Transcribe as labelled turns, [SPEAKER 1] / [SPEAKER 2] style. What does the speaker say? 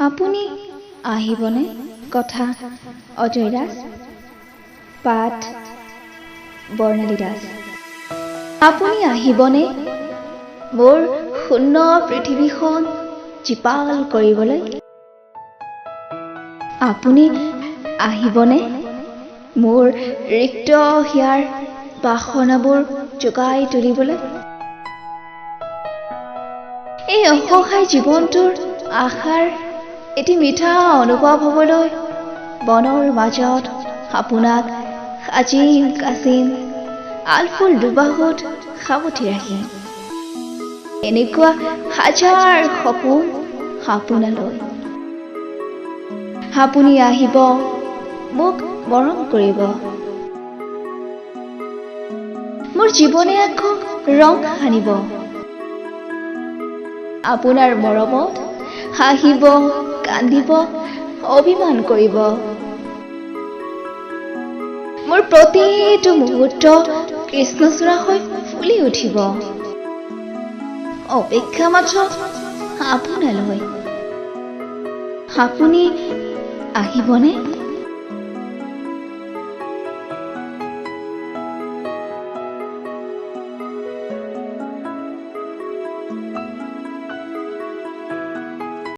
[SPEAKER 1] আপুনি আহিবনে? কথা অজয় দাস, পাঠ বৰ্ণালী দাস। আপুনি আহিবনে মোৰ শূন্য পৃথিৱীখন জীপাল কৰিবলৈ? আপুনি আহিবনে মোৰ ৰিক্ত হিয়াৰ বাসনাবোৰ যোগাই তুলিবলৈ? এই অসহায় জীৱনটোৰ আশাৰ এটি মিঠা অনুভৱ হ'বলৈ বনৰ মাজত আপোনাক সাজিম কাচিম, আলফুল দুবাহুত সাৱটি ৰাখিম। এনেকুৱা হাজাৰ সপোন আপোনালৈ। আপুনি আহিব, মোক মৰম কৰিব, মোৰ জীৱনে আকৌ ৰং সানিব। আপোনাৰ মৰমত হাঁহিব, কান্দিব, অভিমান কৰিব। মোৰ প্ৰতিটো মুহূৰ্ত কৃষ্ণচূড়া হৈ ফুলি উঠিব। অপেক্ষা মাত্ৰ আপোনালৈ। আপুনি আহিবনে?